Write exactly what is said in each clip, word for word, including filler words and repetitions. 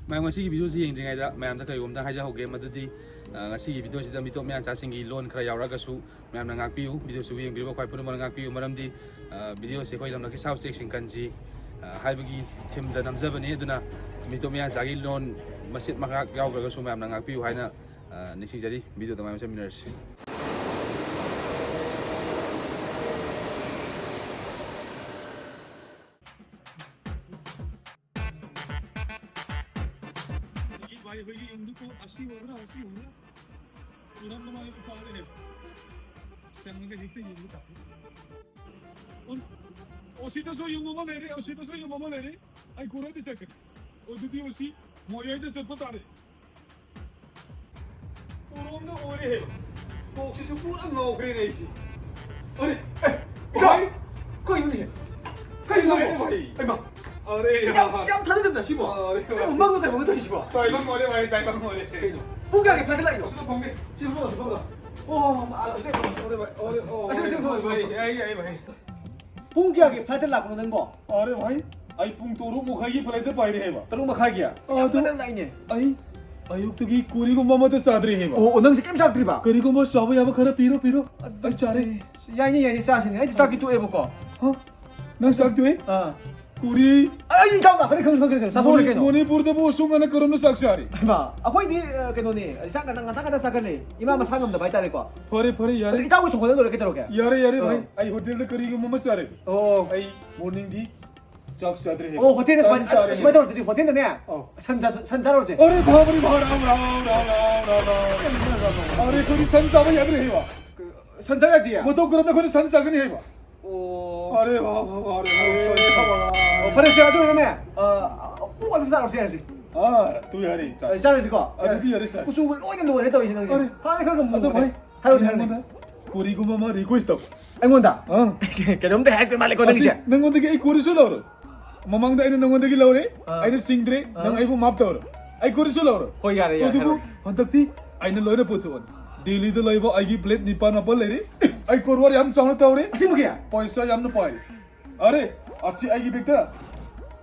ꯃꯌꯥꯝ, ꯉꯁꯤꯒꯤ ꯚꯤꯗꯤꯑꯣꯁꯤ ꯌꯦꯡꯗ꯭ꯔꯤꯉꯩꯗ ꯃꯌꯥꯝꯗ ꯀꯔꯤꯒꯨꯝꯕ ꯑꯃꯇ ꯍꯥꯏꯖꯍꯧꯒꯦ, ꯃꯗꯨꯗꯤ, ꯑ, ꯉꯁꯤꯒꯤ ꯚꯤꯗꯤꯑꯣꯁꯤꯗ ꯃꯤꯇꯣꯞ ꯃꯌꯥꯡꯆꯥꯁꯤꯡꯒꯤ ꯂꯣꯟ ꯈꯔ ꯌꯥꯎꯔꯛꯑꯒꯁꯨ ꯃꯌꯥꯝꯅ ꯉꯥꯛꯄꯤꯌꯨ꯫ ꯚꯤꯗꯤꯑꯣꯁꯤꯕꯨ ꯌꯦꯡꯕꯤꯔꯤꯕ ꯈ꯭ꯋꯥꯏ ꯄꯨꯝꯅꯃꯛꯅ ꯉꯥꯛꯄꯤꯌꯨ, ꯃꯔꯝꯗꯤ, ꯑ, ꯚꯤꯗꯤꯑꯣꯁꯤ ꯑꯩꯈꯣꯏ ꯂꯝꯂꯛꯀꯤ ꯁꯥ ꯎꯆꯦꯛꯁꯤꯡ ꯀꯟꯁꯤ, ꯑ, ꯍꯥꯏꯕꯒꯤ ꯊꯤꯝꯗ ꯅꯝꯖꯕꯅꯤ꯫ ꯑꯗꯨꯅ ꯃꯤꯇꯣꯞ ꯃꯌꯥꯡꯆꯥꯒꯤ ꯂꯣꯟ ꯃꯆꯦꯠ ꯃꯉꯥ ꯌꯥꯎꯗ꯭ꯔꯒꯁꯨ ꯃꯌꯥꯝꯅ ꯉꯥꯛꯄꯤꯌꯨ ꯍꯥꯏꯅ, ꯑ, ꯅꯤꯡꯁꯤꯡꯖꯔꯤ꯫ ꯚꯤꯗꯤꯑꯣꯗ ꯃꯌꯥꯝ ꯆꯠꯃꯤꯟꯅꯔꯁꯤ꯫ ꯚꯥꯏ, ꯑꯩꯈꯣꯏꯒꯤ ꯌꯨꯝꯗꯨꯕꯨ ꯑꯁꯤ ꯑꯣꯏꯕ꯭ꯔꯥ, ꯑꯁꯤ ꯑꯣꯏꯕ꯭ꯔꯥ? ꯎꯔꯝꯕ ꯃꯥꯜꯂꯦ, ꯀꯥꯎꯔꯦꯅꯦ꯫ ꯆꯪꯉꯒ ꯍꯦꯛꯇ ꯌꯦꯡꯕ ꯇꯥꯔꯦ꯫ ꯑꯣ, ꯑꯣ, ꯁꯤꯗꯁꯨ ꯌꯨꯝ ꯑꯃ ꯂꯩꯔꯦ, ꯑꯣ, ꯁꯤꯗꯁꯨ ꯌꯨꯝ ꯑꯃ ꯂꯩꯔꯦ꯫ ꯑꯩ ꯀꯣꯔꯩꯗ ꯆꯠꯀꯅꯤ꯫ ꯑꯣ, ꯑꯗꯨꯗꯤ ꯑꯣ, ꯁꯤ ꯃꯣꯌꯥꯏꯗ ꯆꯠꯄ ꯇꯥꯔꯦ꯫ ꯎꯔꯣꯝꯗ ꯑꯣꯏꯔꯦꯍꯦ꯫ ꯀꯣꯛꯁꯤꯁꯨ ꯄꯨꯔꯥ ꯉꯥꯎꯈ꯭ꯔꯦꯅꯦ ꯑꯩꯁꯦ꯫ ꯑꯔꯦ, ꯑꯦ, ꯏꯇꯥꯎ! ꯚꯥꯏ! ꯀꯩꯅꯣꯅꯦ? ꯀꯩꯅꯣ? ꯂꯣꯏꯔꯦ, ꯚꯥꯏ! ꯍꯩꯃꯥ! ꯑꯔꯦ, ꯌꯥꯝ, ꯌꯥ! ꯌꯥꯝ ꯊꯥꯖꯗꯅ ꯁꯤꯕꯣ! ꯑꯔꯦ, ꯀꯩꯅꯣ, ꯚꯥꯏ! ꯃꯪꯂ ꯇꯥꯏꯕꯪꯂ ꯇꯧꯔꯤꯁꯤꯕꯣ? ꯇꯥꯏꯕꯪ ꯑꯣꯏꯔꯦ, ꯚꯥꯏ, ꯇꯥꯏꯕꯪ ꯑꯣꯏꯔꯦ꯫ ꯀꯩꯅꯣ? ꯄꯨꯡ ꯀꯌꯥꯒꯤ flight ꯂꯥꯛꯏꯅꯣ? ꯑꯁꯤꯗ ꯐꯝꯒꯦ, ꯁꯤꯗ ꯐꯝꯒ, ꯁꯤꯗ ꯐꯝꯒ꯫ ꯑꯣ, ꯑꯣ, ꯑꯣ, ꯑ, ꯑꯗꯨꯗꯤ ꯑꯣꯏꯔꯦ, ꯚꯥꯏ, ꯑꯣꯏꯔꯦ, ꯑꯣ, ꯑꯁꯤ, ꯑꯁꯤ, ꯑꯣ, ꯑꯁꯤ, ꯚꯥꯏ, ꯌꯥꯏ, ꯌꯥꯏ, ꯚꯥꯏ꯫ ꯄꯨꯡ ꯀꯌꯥꯒꯤ flight ꯂꯥꯛꯄꯅꯣ ꯅꯪꯕꯣ? ꯑꯔꯦ, ꯚꯥꯏ, ꯑꯩ ꯄꯨꯡ ꯇꯔꯨꯛ ꯃꯈꯥꯏꯒꯤ flight ꯄꯥꯏꯔꯦ ꯍꯥꯏꯕ꯫ ꯇꯔꯨꯛ ꯃꯈꯥꯏꯒꯤ? ꯑꯣ, ꯌꯥꯝ ꯑꯗꯨ ꯀꯟꯅ ꯂꯥꯛꯏꯅꯦ꯫ ꯑꯩ ꯑꯌꯨꯛꯇꯒꯤ ꯀꯣꯔꯤꯒꯨꯝꯕ ꯑꯃꯠꯇ ꯆꯥꯗ꯭ꯔꯤ ꯍꯥꯏꯕ꯫ ꯑꯣ, ꯑꯣ, ꯅꯪꯁꯦ ꯀꯩꯝ ꯆꯥꯗ꯭ꯔꯤꯕ? ꯀꯔꯤꯒꯨꯝꯕ ꯆꯥꯕ ꯌꯥꯕ ꯈꯔ ꯄꯤꯔꯣ, ꯄꯤꯔꯣ꯫ ꯑꯩ ꯆꯥꯔꯦ꯫ ꯌꯥꯏꯅꯦ, ꯌꯥꯏꯅꯦ, ꯆꯥꯁꯤꯅꯦ꯫ ꯑꯩꯗꯤ ꯆꯥꯛꯇꯤ ꯇꯣꯛꯑꯦꯕꯀꯣ꯫ ꯍ? ꯅꯪ ꯆꯥꯛ ꯇꯣꯛꯑꯦ? ꯑꯥ꯫ ꯀꯣꯔꯤ꯫ ꯑꯩ ꯏꯟꯖꯥꯡ ꯂꯥꯛꯀꯅꯤ ꯈꯪ-, ꯈꯪ-, ꯈꯪ-, ꯆꯥꯊꯣꯛꯎꯔꯦ ꯃꯅꯤ-, ꯀꯩꯅꯣ꯫ ꯃꯅꯤꯄꯨꯔꯗꯕꯨ ꯑꯁꯨꯛ ꯉꯟꯅ ꯀꯔꯝꯅ ꯆꯥꯛ ꯆꯥꯔꯤ? ꯍꯩꯃꯥ, ꯑꯩꯈꯣꯏꯗꯤ, ꯑ, ꯀꯩꯅꯣꯅꯦ, ꯆꯥꯛ ꯉꯟꯇꯥ, ꯉꯟꯇꯥ, ꯉꯟꯇꯥ ꯆꯥꯒꯜꯂꯦ꯫ ꯏꯃꯥ ꯃꯁꯥ ꯉꯝꯗꯕ ꯍꯥꯏꯇꯥꯔꯦꯀꯣ꯫ ꯐꯔꯦ, ꯐꯔꯦ, ꯌꯥꯔꯦ꯫ ꯑꯗꯨ ꯏꯇꯥꯎꯒꯤ ꯊꯣꯡꯒꯠꯂ ꯂꯣꯏꯔꯦ, ꯀꯩꯗꯧꯔꯒꯦ? ꯌꯥꯔꯦ, ꯌꯥꯔꯦ, ꯑꯥ꯫ ꯚꯥꯏ꯫ ꯑꯩ ꯍꯣꯇꯦꯜꯗ ꯀꯔꯤꯒꯨꯝꯕ ꯑꯃ ꯆꯥꯔꯦ꯫ ꯑꯣ꯫ ꯑꯩ morningꯗꯤ ꯆꯥꯛ ꯆꯥꯗ꯭ꯔꯦ꯫ ꯑꯣ, ꯍꯣꯇꯦꯜꯗ ꯁꯨꯃꯥꯏꯅ, ꯇꯟ ꯆꯥꯔꯦ꯫ ꯁꯨꯃꯥꯏꯅ ꯇꯧꯔꯁꯤꯗꯤ, ꯍꯣꯇꯦꯜꯗꯅꯦ꯫ ꯑꯧ꯫ ꯁꯟ ꯆꯥ-, ꯁꯟ ꯆꯥꯔꯨꯔꯁꯦ꯫ ꯑꯔꯦ, ꯚꯥꯞ ꯔꯦ, ꯚꯥꯞ, ꯔꯥꯝ, ꯔꯥꯝ, ꯔꯥꯝ, ꯔꯥꯝ, ꯔꯥꯝ, ꯔꯥꯝ꯫ ꯑꯔꯦ, ꯑꯩꯈꯣꯏꯗꯤ ꯁꯟ ꯆꯥꯕ ꯌꯥꯗ꯭ꯔꯦ ꯍꯥꯏꯕ꯫ ꯁꯟ ꯆꯥ ꯌꯥꯗꯤꯌꯦ? ꯃꯇꯧ ꯀꯔꯝꯅ ꯑꯩꯈꯣꯏꯅ ꯁꯟ ꯆꯥꯒꯅꯤ ꯍꯥꯏꯕ? ꯑꯣ꯫ ꯑꯔꯦ, ꯚꯥꯞ, ꯚꯥꯞ, ꯚꯥꯞ, ꯔꯦ, ꯚꯥꯞ, ꯁꯣꯔꯤ, ꯁꯣꯔꯤ꯫ ꯑꯣ, ꯐꯔꯦꯁꯦ, ꯑꯗꯨ ꯑꯣꯏꯔꯒꯅꯦ, ꯑ, ꯑꯣꯛ ꯑꯗꯨꯝ ꯆꯥꯔꯨꯔꯁꯦ, ꯌꯥꯔꯁꯤ꯫ ꯑꯥ, ꯑꯗꯨ ꯌꯥꯔꯦ, ꯆꯥꯁꯤ꯫ ꯑ, ꯆꯥꯔꯁꯤꯀꯣ? ꯑꯗꯨꯗꯤ ꯌꯥꯔꯦ, ꯆꯥꯁꯤ꯫ ꯀꯨꯆꯨꯒ ꯂꯣꯏꯅ ꯂꯣꯏꯔꯦ ꯇꯧꯔꯤꯁꯦ ꯅꯪꯁꯦ꯫ ꯑꯔꯦ, ꯐꯥꯅ ꯈꯔ ꯈꯔ ꯑꯗꯣ ꯃꯨꯕꯅꯦ꯫ ꯚꯥꯏ, ꯍꯥꯏꯔꯣꯅꯦ, ꯍꯥꯏꯔꯣꯅꯦ꯫ ꯑꯩꯉꯣꯟꯗ ꯀꯣꯔꯤꯒꯨꯝꯕ ꯑꯃ request ꯇꯧ꯫ ꯑꯩꯉꯣꯟꯗ? ꯑꯥ꯫ ꯀꯩꯅꯣꯝꯇ ꯍꯥꯏꯔꯛꯇꯣꯏ ꯃꯥꯜꯂꯦꯀꯣ ꯑꯁꯤ ꯅꯪꯁꯦ꯫ ꯅꯪꯉꯣꯟꯗꯒꯤ ꯑꯩ ꯀꯣꯔꯤꯁꯨ ꯂꯧꯔꯣꯏ꯫ ꯃꯃꯥꯡꯗ ꯑꯩꯅ ꯅꯪꯉꯣꯟꯗꯒꯤ ꯂꯧꯔꯦ, ꯑꯥ꯫ ꯑꯩꯅ ꯁꯤꯡꯗ꯭ꯔꯦ, ꯑꯥ꯫ ꯅꯪ ꯑꯩꯕꯨ ꯃꯥꯞ ꯇꯧꯔꯣ꯫ ꯑꯩ ꯀꯣꯔꯤꯁꯨ ꯂꯧꯔꯣꯏ꯫ ꯍꯣꯏ, ꯌꯥꯔꯦ, ꯌꯥꯔꯦ, ꯑꯗꯨꯕꯨ ꯍꯥꯏꯔꯣꯅꯦ꯫ ꯍꯟꯗꯛꯇꯤ ꯑꯩꯅ ꯂꯣꯏꯅ ꯄꯨꯊꯣꯛꯑꯅꯤ꯫ ꯗꯦꯜꯂꯤꯗ ꯂꯩꯕ ꯑꯩꯒꯤ blade ꯅꯤꯄꯥꯟ ꯃꯥꯄꯟ ꯂꯩꯔꯤ꯫ ꯑꯩ ꯀꯔꯕꯥꯔ ꯌꯥꯝ ꯆꯥꯎꯅ ꯇꯧꯔꯤ꯫ ꯑꯁꯦꯡꯕꯒꯤ? ꯄꯩꯁꯥ ꯌꯥꯝꯅ ꯄꯥꯏ꯫ ꯑꯔꯦ, ꯑꯁꯤ ꯑꯩꯒꯤ bag ꯇ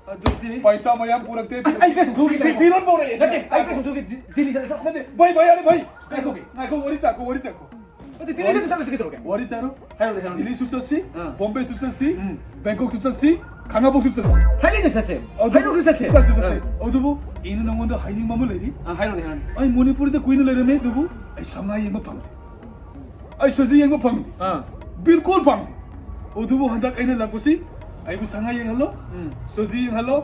ꯑꯗꯨꯗꯤ ꯄꯩꯁꯥ ꯃꯌꯥꯝ ꯄꯨꯔꯛꯇꯦ꯫ ꯑꯁ, ꯑꯩ ꯀꯩꯁꯨ ꯊꯣꯛꯈꯤ, ꯐꯤ-, ꯐꯤꯔꯣꯜ ꯄꯨꯔꯛꯑꯦ꯫ ꯅꯠꯇꯦ, ꯑꯩ ꯀꯩꯁꯨ ꯊꯣꯛꯈꯤ, ꯗꯤ-, ꯗꯤꯜꯂꯤꯗ ꯆꯠ-, ꯅꯠꯇꯦ, ꯚꯥꯏ, ꯚꯥꯏ, ꯌꯥꯔꯦ, ꯚꯥꯏ꯫ ꯉꯥꯏꯈꯣ, ꯉꯥꯏꯈꯣ, ꯋꯥꯔꯤ ꯇꯥꯈꯣ, ꯋꯥꯔꯤ ꯇꯥꯈꯣ꯫ ꯅꯠꯇꯦ, ꯗꯤꯜꯂꯤꯗ ꯆꯠꯂꯁꯤ ꯀꯩꯗꯧꯔꯒꯦ? ꯋꯥꯔꯤ ꯇꯥꯔꯣ꯫ ꯍꯥꯏꯔꯣꯅꯦ, ꯍꯥꯏꯔꯣꯅꯦ꯫ ꯗꯤꯜꯂꯤꯁꯨ ꯆꯠꯁꯤ, ꯑꯥ꯫ ꯕꯣꯝꯕꯦꯁꯨ ꯆꯠꯁꯤ, ꯎꯝ꯫ ꯕꯦꯡꯀꯣꯛꯁꯨ ꯆꯠꯁꯤ, ꯈꯥꯉꯕꯣꯛꯁꯨ ꯆꯠꯁꯤ꯫ ꯊꯥꯏꯂꯦꯟꯗꯁꯨ ꯆꯠꯁꯦ꯫ ꯑꯗꯨ ꯊꯥꯏꯂꯦꯟꯗꯁꯨ ꯆꯠꯁꯦ꯫ ꯆꯠꯁꯤ, ꯆꯠꯁꯤ꯫ ꯑꯥ꯫ ꯑꯗꯨꯕꯨ ꯑꯩꯅ ꯅꯉꯣꯟꯗ ꯍꯥꯏꯅꯤꯡꯕ ꯑꯃ ꯂꯩꯔꯤ꯫ ꯑꯥ, ꯍꯥꯏꯔꯣꯅꯦ, ꯍꯥꯏꯔꯣꯅꯦ꯫ ꯑꯩ ꯃꯅꯤꯄꯨꯔꯗ ꯀꯨꯏꯅ ꯂꯩꯔꯝꯃꯦ, ꯑꯗꯨꯕꯨ ꯑꯩ ꯁꯉꯥꯏ ꯌꯦꯡꯕ ꯐꯪꯗꯦ꯫ ꯑꯩ ꯁꯖꯤ ꯌꯦꯡꯕ ꯐꯪꯗꯦ꯫ ꯑꯥ꯫ ꯕꯤꯜꯀꯨꯜ ꯐꯪꯗꯦ꯫ ꯑꯗꯨꯕꯨ ꯍꯟꯗꯛ ꯑꯩꯅ ꯂꯥꯛꯄꯁꯤ ꯑꯩꯕꯨ ꯁꯉꯥꯏ ꯌꯦꯡꯍꯜꯂꯣ, ꯎꯝ꯫ ꯁꯖꯤ ꯌꯦꯡꯍꯜꯂꯣ,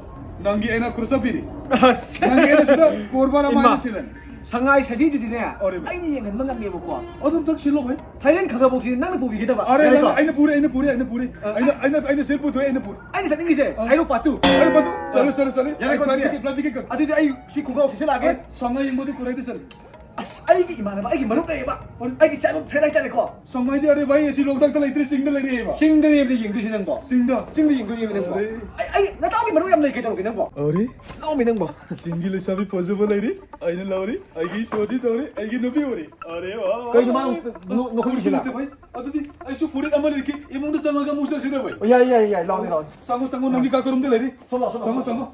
ꯅꯪꯒꯤ ꯑꯩꯅ ꯈꯨꯔꯁꯥ ꯄꯤꯔꯤ꯫ ꯑꯁ꯫ ꯅꯪꯒꯤ ꯑꯩꯅ ꯁꯤꯗ ꯀꯣꯔꯕꯥꯔ ꯑꯃ ꯏꯃꯥ꯫ ꯑꯩꯅ ꯁꯤꯜꯂꯅꯤ꯫ ꯁꯉꯥꯏ ꯁꯖꯤꯗꯨꯗꯤꯅꯦ, ꯑꯣꯔꯦ ꯚꯥꯏ꯫ ꯑꯩꯅ ꯌꯦꯡꯍꯟꯕ ꯉꯝꯃꯦꯕꯀꯣ꯫ ꯑꯗꯨꯝ ꯊꯛ ꯁꯤꯜꯂꯣ ꯚꯥꯏ꯫ ꯊꯥꯏꯂꯦꯟ ꯈꯥꯉꯕꯣꯛꯁꯤ ꯅꯪꯅ ꯄꯨꯕꯤꯒꯗꯕ꯫ ꯑꯔꯦ, ꯌꯥꯔꯦꯀꯣ? ꯑꯩꯅ ꯄꯨꯔꯦ, ꯑꯩꯅ ꯄꯨꯔꯦ, ꯑꯩꯅ ꯄꯨꯔꯦ꯫ ꯑꯥ꯫ ꯑꯩꯅ, ꯑꯩꯅ, ꯑꯩꯅ ꯁꯦꯜ ꯄꯨꯊꯣꯛꯑꯦ, ꯑꯩꯅ ꯄꯨꯔꯦ꯫ ꯑꯩꯅ ꯆꯠꯅꯤꯡꯉꯤꯁꯦ, ꯑꯥ꯫ ꯍꯩꯔꯣꯛ ꯄꯥꯠꯇꯨ꯫ ꯍꯩꯔꯣꯛ ꯄꯥꯠꯇꯨ? ꯆꯠꯂꯣ, ꯆꯠꯂꯣ, ꯆꯠꯂꯣ꯫ ꯌꯥꯔꯦꯀꯣ, ꯐ꯭ꯂꯥꯏꯠ ꯑꯗꯨꯗꯤ? ꯇꯤꯀꯦꯠ, ꯐ꯭ꯂꯥꯏꯠ ꯇꯤꯀꯦꯠ ꯀꯛ-, ꯑꯗꯨꯗꯤ ꯑꯩ ꯁꯤ ꯈꯣꯡꯒ꯭ꯔꯥꯎ ꯁꯦꯠꯆꯜꯂꯛꯑꯒꯦ꯫ ꯑꯩ ꯁꯉꯥꯏ ꯌꯦꯡꯕꯗꯤ ꯀꯣꯔꯩꯗ ꯆꯠꯂꯦ꯫ ꯑꯁ, ꯑꯩꯒꯤ ꯏꯃꯥꯟꯅꯕ, ꯑꯩꯒꯤ ꯃꯔꯨꯞ ꯂꯩꯌꯦꯕ꯫ ꯑꯣ꯫ ꯑꯩꯒꯤ childhood friend ꯍꯥꯏꯇꯥꯔꯦꯀꯣ꯫ ꯁꯉꯥꯏꯗꯤ ꯑꯔꯦ ꯚꯥꯏ, ꯑꯁꯤ ꯂꯣꯛꯇꯥꯛꯇ ꯂꯩꯇ꯭ꯔꯦ, ꯆꯤꯡꯗ ꯂꯩꯔꯦꯕ꯫ ꯆꯤꯡꯗꯅꯦꯕ ꯌꯦꯡꯗꯣꯏꯁꯦ ꯅꯪꯕꯣ꯫ ꯆꯤꯡꯗ? ꯆꯤꯡꯗ ꯌꯦꯡꯗꯣꯏꯅꯦꯕ ꯅꯪꯕꯣ꯫ ꯑꯔꯦ꯫ ꯑꯩ, ꯑꯩ, ꯅꯇꯥꯎꯒꯤ ꯃꯔꯨꯞ ꯌꯥꯝ ꯂꯩ, ꯀꯩꯗꯧꯔꯒꯦ ꯅꯪꯕꯣ? ꯑꯔꯦ꯫ ꯂꯧꯃꯤ ꯅꯪꯕꯣ꯫ ꯆꯤꯡꯒꯤ ꯂꯩꯁꯥꯕꯤ ꯐꯖꯕ ꯂꯩꯔꯤ, ꯑꯩꯅ ꯂꯧꯔꯤ, ꯑꯩꯒꯤ ꯏꯁꯣꯔꯗꯤ ꯇꯧꯔꯤ, ꯑꯩꯒꯤ ꯅꯨꯄꯤ ꯎꯔꯤ꯫ ꯑꯔꯦ ꯋꯥ, ꯋꯥ, ꯀꯩꯅꯣ ꯃꯥ ꯋꯥ, ꯅꯣ-, ꯅꯣ-, ꯅꯣꯛꯍꯜꯂꯤꯁꯤꯅ? ꯎꯔꯤꯁꯤ ꯅꯠꯇꯦ ꯚꯥꯏ꯫ ꯑꯗꯨꯗꯤ ꯑꯩꯁꯨ ꯐꯨꯔꯤꯠ ꯑꯃ ꯂꯤꯠꯀꯦ, ꯏꯃꯨꯡꯗ ꯆꯪꯉꯒ ꯑꯃꯨꯛ ꯆꯠꯁꯤꯔ ꯚꯥꯏ? ꯑꯣ, ꯌꯥꯏ, ꯌꯥꯏ, ꯌꯥꯏ, ꯂꯥꯎꯅꯦ, ꯂꯥꯎꯅꯦ꯫ ꯆꯪꯉꯣ, ꯆꯪꯉꯣ, ꯅꯪꯒꯤ ꯀꯥ ꯀꯔꯨꯝꯗ ꯂꯩꯔꯤ꯫ ꯁꯣꯝ ꯂꯥꯎ, ꯁꯣꯝ ꯂꯥꯎ, ꯆꯪꯉꯣ, ꯁꯣꯝ ꯂꯥꯎ꯫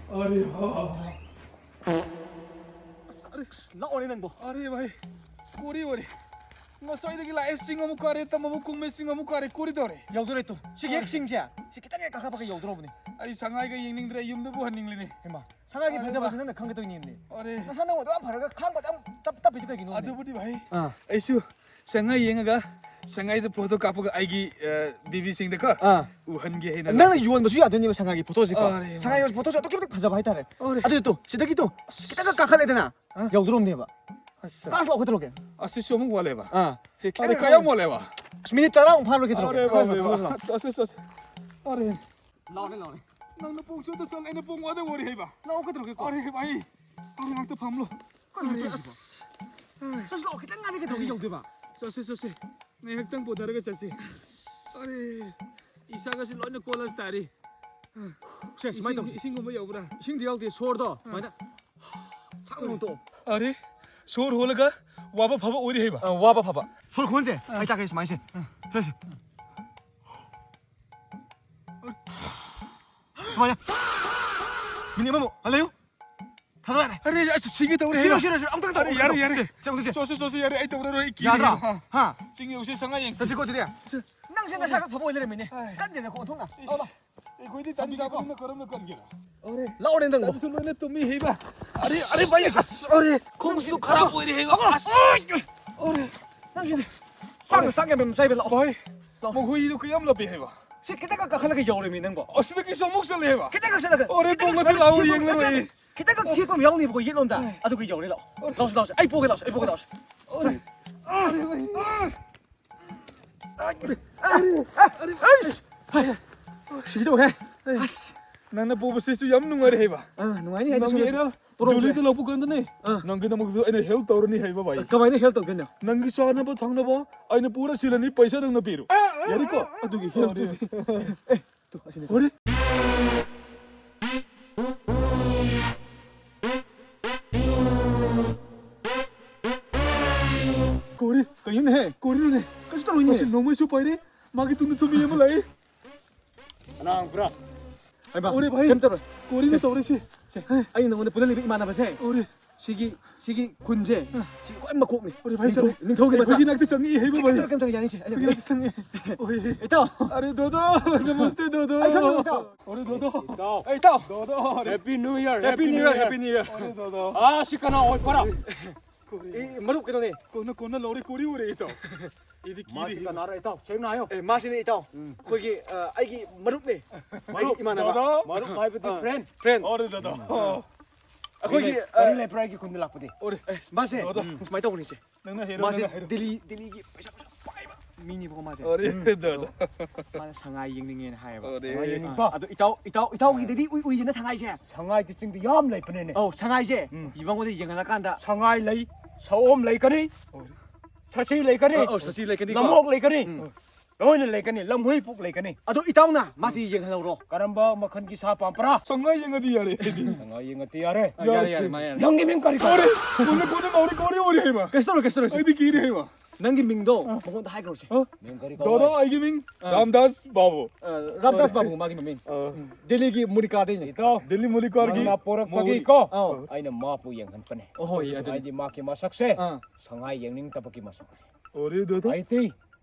ꯆꯪꯉꯣ꯫ ꯑꯔꯦ ꯋꯥ, ꯋꯥ, ꯋꯥ꯫ ꯑꯁ, ꯑꯔꯦ, ꯑꯁ, ꯂꯥꯛꯑꯣꯅꯦ ꯅꯪꯕꯣ꯫ ꯑꯔꯦ ꯚꯥꯏ, ꯀꯣꯔꯤ ꯑꯣꯏꯔꯦ꯫ ꯉꯁꯥꯏꯗꯒꯤ ꯂꯥꯛꯑꯦ, ꯆꯤꯡ ꯑꯃꯨꯛ ꯀꯥꯔꯦ, ꯇꯝ ꯑꯃꯨꯛ ꯀꯨꯝꯃꯦ, ꯆꯤꯡ ꯑꯃꯨꯛ ꯀꯥꯔꯦ, ꯀꯣꯔꯤ ꯇꯧꯔꯦ꯫ ꯌꯧꯗꯣꯔꯦ ꯇꯨ꯫ ꯁꯤꯒꯤ ꯍꯦꯛ ꯑꯔꯦ꯫ ꯆꯤꯡꯁꯦ, ꯁꯤ ꯈꯤꯇꯪ ꯍꯦꯛ ꯀꯥꯈꯠꯄꯒ ꯌꯧꯗꯣꯔꯕꯅꯤ꯫ ꯑꯩ ꯁꯉꯥꯏꯒ ꯌꯦꯡꯅꯤꯡꯗ꯭ꯔꯦ, ꯌꯨꯝꯗꯕꯨ ꯍꯟꯅꯤꯡꯂꯤꯅꯦ꯫ ꯍꯩꯃꯥ, ꯁꯉꯥꯏꯒꯤ ꯑꯔꯦ ꯐꯖꯕꯁꯦ ꯚꯥꯏ꯫ ꯅꯪꯅ ꯈꯪꯒꯗꯣꯏꯅꯦꯃꯤ꯫ ꯑꯔꯦ꯫ ꯅꯁꯥ ꯅꯪ ꯑꯗꯨ ꯌꯥꯝ ꯐꯔꯒ ꯈꯥꯡꯕ ꯌꯥꯝ ꯇꯞ-, ꯇꯞꯄꯤꯗꯨ ꯀꯩꯒꯤꯅꯣ? ꯑꯗꯨꯕꯨꯗꯤ ꯚꯥꯏ, ꯑꯥ꯫ ꯑꯩꯁꯨ ꯁꯉꯥꯏ ꯌꯦꯡꯉꯒ ꯁꯉꯥꯏꯗ ꯐꯣꯇꯣ ꯀꯥꯞꯄꯒ ꯑꯩꯒꯤ, ꯑ, ꯕꯤꯕꯤꯁꯤꯡꯗꯀꯣ ꯑꯥ꯫ ꯎꯍꯟꯒꯦ ꯍꯥꯏꯅ ꯅꯪꯅ ꯂꯥꯛꯄ꯫ ꯌꯣꯟꯕꯁꯨ ꯌꯥꯗꯣꯏꯅꯦꯕ ꯁꯉꯥꯏꯒꯤ ꯐꯣꯇꯣꯁꯤꯀꯣ꯫ ꯑꯔꯦ, ꯁꯉꯥꯏ ꯃꯥꯅꯦ꯫ ꯌꯣꯟꯕ ꯐꯣꯇꯣꯁꯦ ꯑꯗꯨꯛꯀꯤ ꯃꯇꯤꯛ ꯐꯖꯕ ꯍꯥꯏꯇꯥꯔꯦ꯫ ꯑꯔꯦ꯫ ꯑꯗꯨ ꯇꯨ, ꯁꯤꯗꯒꯤ ꯇꯨ, ꯈꯤꯇꯪꯒ ꯀꯥꯈꯠꯂꯦꯗꯅ, ꯑꯥ꯫ ꯌꯧꯗꯣꯔꯝꯅꯦꯕ꯫ ꯑꯁ꯫ ꯀꯥꯁ ꯂꯥꯛꯑꯣ ꯀꯩꯗꯧꯔꯒꯦ? ꯑꯁꯤꯁꯨ ꯑꯃꯨꯛ ꯋꯥꯠꯂꯦꯕ꯫ ꯑꯥ꯫ ꯁꯤ ꯑꯔꯦ, ꯈꯤꯇꯪ ꯈꯔ ꯌꯥꯝ ꯋꯥꯠꯂꯦꯕ꯫ ꯑꯁ, ꯃꯤꯅꯤꯠ ꯇꯔꯥꯃꯨꯛ ꯐꯥꯔꯨꯔꯒꯦ ꯑꯔꯦ, ꯇꯧꯔꯒꯦ꯫ ꯕꯥꯞ ꯔꯦ, ꯂꯥꯛꯑꯣ, ꯕꯥꯞ꯫ ꯂꯥꯛꯑꯣ꯫ ꯑꯁ, ꯑꯁ, ꯑꯁ꯫ ꯑꯔꯦ꯫ ꯂꯥꯎꯅꯦ, ꯂꯥꯎꯅꯦ꯫ ꯅꯪꯅ ꯄꯨꯡ ꯆꯠꯇ ꯆꯠꯂꯦ, ꯑꯩꯅ ꯄꯨꯡ ꯋꯥꯗ ꯋꯥꯔꯤ ꯍꯩꯕ꯫ ꯂꯥꯛꯑꯣ ꯀꯩꯗꯧꯔꯒꯦꯀꯣ? ꯑꯔꯦ, ꯚꯥꯏ꯫ ꯐꯝꯃꯣ, ꯉꯥꯛꯇ ꯐꯝꯂꯣ꯫ ꯀꯔꯤꯅꯣ ꯑꯔꯦ, ꯇꯧꯔꯤꯁꯤꯕꯣ? ꯑꯁ꯫ ꯆꯠꯁꯤ, ꯂꯥꯛꯑꯣ, ꯈꯤꯇꯪ ꯉꯥꯏꯔꯦ ꯀꯩꯗꯧꯔꯒꯦ ꯌꯧꯗꯣꯏꯕ? ꯆꯠꯁꯤ, ꯆꯠꯁꯤ꯫ ꯉꯥꯏꯍꯥꯛꯇꯪ ꯄꯣꯊꯥꯔꯒ ꯆꯠꯁꯤ꯫ ꯑꯔꯦ, ꯏꯁꯥꯒꯁꯤ ꯂꯣꯏꯅ ꯀꯣꯜꯂꯁ ꯇꯥꯔꯤ꯫ ꯁꯦ, ꯁꯨꯃꯥꯏꯅ ꯏꯁꯤꯡ, ꯇꯧꯁꯤ꯫ ꯏꯁꯤꯡꯒꯨꯝꯕ ꯌꯧꯕ꯭ꯔꯥ? ꯏꯁꯤꯡꯗꯤ ꯌꯥꯎꯗꯦ, ꯁꯣꯔꯗꯣ ꯑꯥ꯫ ꯁꯨꯃꯥꯏꯅ ꯁꯥꯡꯅ ꯍꯣꯟꯇꯣꯛꯑꯣ꯫ ꯑꯔꯦ, ꯁꯣꯔ ꯍꯣꯜꯂꯒ ꯋꯥꯕ ꯐꯕ ꯑꯣꯏꯔꯤ ꯍꯥꯏꯕ? ꯑ, ꯋꯥꯕ ꯐꯕ꯫ ꯁꯣꯔ ꯈꯣꯟꯁꯦ, ꯑꯥ꯫ ꯑꯩ ꯇꯥꯛꯀꯦ, ꯁꯨꯃꯥꯏꯅ ꯁꯦ꯫ ꯑꯥ꯫ ꯁꯦ, ꯁꯦ꯫ ꯁꯨꯃꯥꯏꯅ꯫ ꯃꯤꯅꯤꯠ ꯑꯃꯃꯨꯛ ꯍꯜꯂꯌꯨ꯫ ꯊꯥꯗꯔꯦ꯫ ꯑꯔꯦ, ꯑꯁ, ꯁꯤꯒꯦ ꯇꯧꯔꯦ꯫ ꯁꯤꯔꯣ, ꯁꯤꯔꯣ, ꯁꯤꯔꯣ꯫ ꯑꯝꯇꯪ ꯇꯧ, ꯑꯔꯦ, ꯌꯥꯔꯦ, ꯌꯥꯔꯦ꯫ ꯁꯦ, ꯁꯦ, ꯑꯝꯇ ꯁꯦ꯫ ꯁꯣꯁꯦ, ꯁꯣꯁꯦ, ꯌꯥꯔꯦ꯫ ꯑꯩ ꯇꯧꯔꯔꯣꯏ꯫ ꯑꯩ ꯀꯤꯔꯦ꯫ ꯌꯥꯗ꯭ꯔꯣ? ꯍꯥ? ꯆꯤꯡ ꯌꯧꯁꯦ, ꯁꯉꯥꯏ ꯌꯦꯡꯁꯦ꯫ ꯆꯠꯁꯤꯀꯣ, ꯑꯗꯨꯗꯤ꯫ ꯁꯦ꯫ ꯅꯪꯁꯦ ꯅꯁꯥ ꯈꯔ ꯐꯕ ꯑꯣꯏ ꯂꯩꯔꯝꯃꯤꯅꯦ꯫ ꯑꯥꯏ꯫ ꯀꯟꯗꯦꯅ ꯈꯣꯡ ꯊꯣꯡꯅ꯫ ꯂꯥꯛꯑꯣ, ꯂꯥꯛꯑꯣ꯫ ꯑꯩꯈꯣꯏꯗꯤ ꯇꯟ ꯆꯥꯕꯅꯤꯅ ꯀꯔꯝꯅ ꯀꯟꯒꯦꯔꯥ? ꯑꯣꯔꯦ꯫ ꯂꯥꯛꯑꯣꯅꯦ ꯅꯪꯕꯣ꯫ ꯇꯟꯁꯨ ꯂꯣꯏꯅ ꯇꯨꯝꯃꯤ ꯍꯩꯕ꯫ ꯑꯔꯦ, ꯑꯔꯦ, ꯚꯥꯏ, ꯑꯁ, ꯑꯔꯦ꯫ ꯈꯣꯡꯁꯨ ꯈꯔ ꯑꯣꯏꯔꯦ ꯍꯩꯕ꯫ ꯑꯁ꯫ ꯑꯔꯦ꯫ ꯅꯪꯒꯤꯗꯤ ꯆꯥꯛꯅ ꯆꯥꯛ ꯌꯥꯝ ꯌꯥꯝ ꯆꯥꯏꯕ, ꯂꯥꯛꯑꯣ꯫ ꯍꯣꯏ꯫ ꯂꯥꯛꯑꯣ꯫ ꯃꯈꯣꯏꯗꯣ ꯀꯌꯥꯝ ꯂꯥꯞꯄꯤ ꯍꯥꯏꯕ? ꯁꯤ ꯈꯤꯇꯪ ꯀꯥꯈꯠꯂꯒ ꯌꯧꯔꯦꯃꯤ ꯅꯪꯕꯣ꯫ ꯑꯣ, ꯁꯤꯗꯒꯤꯁꯨ ꯑꯃꯨꯛ ꯆꯠꯂꯦ ꯍꯥꯏꯕ? ꯈꯤꯇꯪ ꯀꯥꯈꯠꯂꯒ, ꯑꯣꯔꯦ, ꯈꯤꯇꯪ ꯇꯣꯡꯉꯁꯤ ꯀꯥꯈꯠꯂꯒ, ꯂꯥꯛꯑꯣ, ꯈꯤꯇꯪ ꯌꯦꯡꯂꯔꯣꯏ꯫ ꯈꯤꯇꯪ ꯊꯦꯛꯄ ꯑꯃ ꯌꯥꯎꯅꯤꯕꯀꯣ, ꯌꯦꯠꯂꯣꯝꯗ꯫ ꯑꯗꯨꯒ ꯌꯧꯔꯦ, ꯂꯥꯛꯑꯣ꯫ ꯂꯥꯛꯑꯣ, ꯂꯥꯛꯑꯣ, ꯑꯩ ꯄꯣꯛꯒꯦ, ꯂꯥꯛꯑꯣ, ꯑꯩ ꯄꯣꯛꯒꯦ, ꯂꯥꯛꯑꯣ꯫ ꯑꯣꯔꯦ꯫ ꯑꯣꯔꯦ, ꯑꯣꯔꯦ꯫ ꯑꯩꯁ! ꯁꯤꯒꯦ ꯇꯧꯋꯦ꯫ ꯑꯁ! ꯅꯪꯅ ꯄꯨꯕꯁꯤꯁꯨ ꯌꯥꯝ ꯅꯨꯡꯉꯥꯏꯔꯦ ꯍꯥꯏꯕ꯫ ꯑꯥ, ꯅꯨꯡꯉꯥꯏꯅꯤ ꯍꯥꯏꯗꯤ ꯅꯪꯒꯤ ꯁꯨꯝ ꯑꯩꯅ ꯄꯨꯔꯛꯎꯁꯦ꯫ ꯗꯦꯜꯂꯤꯗ ꯂꯧꯕ ꯀꯥꯟꯗꯅꯦ, ꯑꯥ꯫ ꯅꯪꯒꯤꯗꯃꯛꯇꯁꯨ ꯑꯩꯅ help ꯇꯧꯔꯅꯤ ꯍꯥꯏꯕ ꯚꯥꯏ꯫ ꯀꯃꯥꯏꯅ help ꯇꯧꯗꯣꯏꯅꯣ? ꯅꯪꯒꯤ ꯆꯥꯅꯕ ꯊꯛꯅꯕ ꯑꯩꯅ ꯄꯨꯔ ꯁꯤꯜꯂꯅꯤ, ꯄꯩꯁꯥ ꯅꯪꯅ ꯄꯤꯔꯣ꯫ ꯌꯥꯔꯦꯀꯣ? ꯑꯗꯨꯒꯤ help ꯇꯨꯗꯤ꯫ ꯑꯦ, ꯇꯨ, ꯑꯁꯤꯅꯤ꯫ ꯑꯣꯔꯦ꯫ ꯀꯣꯔꯤ, ꯀꯩꯅꯣꯅꯦꯍꯦ? ꯀꯣꯔꯤꯅꯣꯅꯦ? ꯀꯩꯁꯨ ꯇꯧꯔꯣꯏꯅꯦ꯫ ꯃꯁꯤ ꯅꯣꯡꯃꯩꯁꯨ ꯄꯥꯏꯔꯦ, ꯃꯥꯒꯤ ꯇꯨꯡꯗꯁꯨ ꯃꯤ ꯑꯃ ꯂꯥꯛꯏ꯫ ꯀꯅꯥ ꯍꯪꯕ꯭ꯔꯥ? ꯍꯩꯃꯥ, ꯑꯣꯔꯦ ꯚꯥꯏ, ꯀꯩꯝ ꯇꯧꯔꯣꯏ꯫ ꯀꯣꯔꯤꯅ ꯁꯦ, ꯇꯧꯔꯤꯁꯤ꯫ ꯁꯦ, ꯑꯩꯅ ꯅꯉꯣꯟꯗ ꯄꯨꯜꯍꯜꯂꯤꯕ ꯏꯃꯥꯟꯅꯕꯁꯦ, ꯑꯣꯔꯦ꯫ ꯁꯤꯒꯤ, ꯁꯤꯒꯤ ꯈꯨꯟꯁꯦ, ꯑ꯫ ꯁꯤ ꯈ꯭ꯋꯥꯏ ꯃꯀꯣꯛꯅꯤ꯫ ꯑꯣꯔꯦ ꯚꯥꯏ, ꯅꯤꯡꯊꯧ, ꯁꯥꯔꯦ꯫ ꯅꯤꯡꯊꯧꯒꯤ ꯃꯆꯥ꯫ ꯑꯩꯈꯣꯏꯒꯤ ꯅꯥꯛꯇ ꯆꯪꯉꯛꯏ ꯍꯥꯏꯕ ꯁꯤ ꯚꯥꯏ꯫ ꯀꯩꯝ ꯇꯧꯔꯣꯏ, ꯀꯩꯝ ꯇꯧꯔꯣꯏ, ꯌꯥꯅꯤ ꯁꯦ, ꯑꯩ ꯑꯩꯈꯣꯏꯒꯤ ꯅꯥꯛꯇ ꯆꯪꯉꯛꯑꯦ꯫ ꯑꯣꯔꯦ꯫ ꯏꯇꯥꯎ꯫ ꯑꯔꯦ ꯗꯣꯗꯣ, ꯅꯃꯁꯇꯦ ꯗꯣꯗꯣ꯫ ꯑꯩ ꯈꯪꯉꯦ, ꯏꯇꯥꯎ꯫ ꯑꯣꯔꯦ ꯗꯣꯗꯣ꯫ ꯏꯇꯥꯎ꯫ ꯑꯩ ꯏꯇꯥꯎ꯫ ꯗꯣꯗꯣ, ꯑꯔꯦ꯫ Happy New Year, Happy Happy New New Year, Year꯫ Happy New Year꯫ ꯑꯔꯦ ꯗꯣꯗꯣ꯫ ꯑꯥ, ꯁꯤ ꯀꯅꯥ ꯑꯣꯏꯕ꯭ꯔꯥ? ꯀꯣꯔꯤ꯫ ꯑꯦ, ꯃꯔꯨꯞ ꯀꯩꯅꯣꯅꯦ꯫ ꯀꯣꯟꯅ, ꯀꯣꯟꯅ ꯂꯧꯔꯦ, ꯀꯣꯔꯤ ꯎꯔꯦ ꯏꯇꯥꯎ꯫ ꯑꯩꯗꯤ ꯃꯥꯁꯤ ꯀꯤꯔꯦ꯫ ꯀꯅꯥꯔ ꯏꯇꯥꯎ? ꯁꯦꯡꯅ ꯍꯥꯏꯌꯣ꯫ ꯑꯦ, ꯃꯥꯁꯤꯅꯦ ꯏꯇꯥꯎ꯫ ꯎꯝ꯫ ꯑꯩꯈꯣꯏꯒꯤ, ꯑ, ꯑꯩꯒꯤ ꯃꯔꯨꯞꯅꯦ꯫ ꯃꯔꯨꯞ, ꯑꯩꯒꯤ ꯏꯃꯥꯟꯅꯕ꯫ ꯗꯣꯗꯣ꯫ ꯃꯔꯨꯞ ꯍꯥꯏꯕꯗꯤ ꯑ, friend꯫ Friend꯫ ꯑꯣꯔꯦ ꯗꯣꯗꯣ꯫ ꯎꯝ꯫ ꯑꯩꯈꯣꯏꯒꯤ, ꯋꯥꯔꯤ ꯂꯩ-, ꯑ, ꯋꯥꯔꯤ ꯂꯩꯕ꯭ꯔꯥ ꯑꯩꯒꯤ ꯈꯨꯟꯗ ꯂꯥꯛꯄꯗꯤ? ꯑꯣꯔꯦ꯫ ꯑꯦ, ꯃꯥꯁꯦ, ꯗꯣꯗꯣ꯫ ꯎꯝ, ꯁꯨꯃꯥꯏꯅ ꯇꯧꯕꯅꯤꯁꯦ꯫ ꯅꯪꯅ ꯍꯩꯔꯣ, ꯃꯥꯁꯦ ꯅꯪꯅ ꯍꯩꯔꯣ꯫ ꯗꯦꯜꯂꯤ, ꯗꯦꯜꯂꯤꯒꯤ ꯄꯩꯁꯥ, ꯄꯩꯁꯥ ꯄꯥꯏꯕ ꯃꯤꯅꯤꯕꯀꯣ ꯃꯥꯁꯦ꯫ ꯑꯣꯔꯦ ꯗꯣꯗꯣ꯫ ꯃꯥꯅ ꯁꯉꯥꯏ ꯌꯦꯡꯅꯤꯡꯉꯦꯅ ꯍꯥꯏꯌꯦꯕ꯫ ꯑꯣꯔꯦ꯫ ꯁꯉꯥꯏ ꯌꯦꯡꯅꯤꯡꯕ꯫ ꯑꯗꯣ ꯏꯇꯥꯎ, ꯏꯇꯥꯎ, ꯏꯇꯥꯎꯒꯤꯗꯗꯤ ꯎꯏ ꯎꯏꯗꯅ ꯁꯉꯥꯏꯁꯦ꯫ ꯁꯉꯥꯏꯗꯤ ꯆꯤꯡꯗ ꯌꯥꯝ ꯂꯩꯕꯅꯤꯅꯦ꯫ ꯑꯧ, ꯁꯉꯥꯏꯁꯦ ꯎꯝ꯫ ꯃꯉꯣꯟꯗ ꯌꯦꯡꯍꯜꯂꯀꯥꯟꯗ꯫ ꯁꯉꯥꯏ ꯂꯩ, ꯁꯑꯣꯝ ꯂꯩꯒꯅꯤ, ꯑꯣꯔꯦ꯫ ꯁꯥꯁꯤ ꯂꯩꯒꯅꯤ, ꯑꯧ, ꯑꯧ, ꯁꯥꯁꯤ ꯂꯩꯒꯅꯤꯀꯣ꯫ ꯂꯝꯑꯣꯛ ꯂꯩꯒꯅꯤ꯫ ꯎꯝ꯫ ꯂꯣꯏꯅ ꯂꯩꯒꯅꯤ, ꯂꯝꯍꯨꯏ ꯄꯨꯛ ꯂꯩꯒꯅꯤ꯫ ꯑꯗꯣ ꯏꯇꯥꯎꯅ ꯃꯥꯁꯤ ꯌꯦꯡꯍꯜꯍꯧꯔꯣ꯫ ꯀꯔꯝꯕ ꯃꯈꯜꯒꯤ ꯁꯥ ꯄꯥꯝꯕ꯭ꯔꯥ? ꯁꯉꯥꯏ ꯌꯦꯡꯉꯗꯤ ꯌꯥꯔꯦ ꯑꯩꯗꯤ꯫ ꯁꯉꯥꯏ ꯌꯦꯡꯉꯗꯤ ꯌꯥꯔꯦ꯫ ꯑ, ꯌꯥꯔꯦ, ꯌꯥꯔꯦ, ꯃꯥ ꯌꯥꯔꯦ꯫ ꯅꯪꯒꯤ ꯃꯤꯡ ꯀꯔꯤ ꯀꯧꯕ? ꯀꯣꯔꯤ, ꯀꯣꯔꯤ, ꯀꯣꯔꯤ, ꯀꯣꯔꯤ, ꯀꯣꯔꯤ ꯍꯥꯏꯕ꯫ ꯀꯩꯁꯨ ꯇꯧꯔꯣꯏ, ꯀꯩꯁꯨ ꯇꯧꯔꯣꯏ꯫ ꯑꯩꯗꯤ ꯀꯤꯔꯦ ꯍꯥꯏꯕ꯫ ꯅꯪꯒꯤ ꯃꯤꯡꯗꯣ ꯃꯉꯣꯟꯗ ꯍꯥꯏꯈ꯭ꯔꯣꯁꯦ꯫ ꯗꯣꯗꯣ, ꯑꯩꯒꯤ ꯃꯤꯡ ꯔꯥꯝꯗꯥꯁ ꯕꯥꯕꯨ꯫ ꯑ, ꯔꯥꯝꯗꯥꯁ ꯕꯥꯕꯨ ꯃꯥꯒꯤ ꯃꯃꯤꯡ꯫ ꯎꯝ, ꯗꯦꯜꯂꯤꯒꯤ ꯃꯨꯅꯤꯀꯥꯗꯩꯅꯦ꯫ ꯏꯇꯥꯎ, ꯗꯦꯜꯂꯤ ꯃꯨꯅꯤꯀꯥꯔꯒꯤ ꯅꯪꯅ ꯄꯣꯔꯛꯄꯒꯤ ꯀꯣ, ꯑꯧ꯫ ꯑꯩꯅ ꯃꯥꯕꯨ ꯌꯦꯡꯍꯟꯕꯅꯦ꯫ ꯑꯣꯍꯣꯏ, ꯑꯗꯨꯅꯤ꯫ ꯍꯥꯏꯗꯤ ꯃꯥꯒꯤ ꯃꯁꯛꯁꯦ ꯑꯥ꯫ ꯁꯉꯥꯏ ꯌꯦꯡꯅꯤꯡꯗꯕꯒꯤ ꯃꯁꯛ꯫ ꯑꯣꯔꯦ ꯗꯣꯗꯣ꯫ ꯑꯩꯗꯤ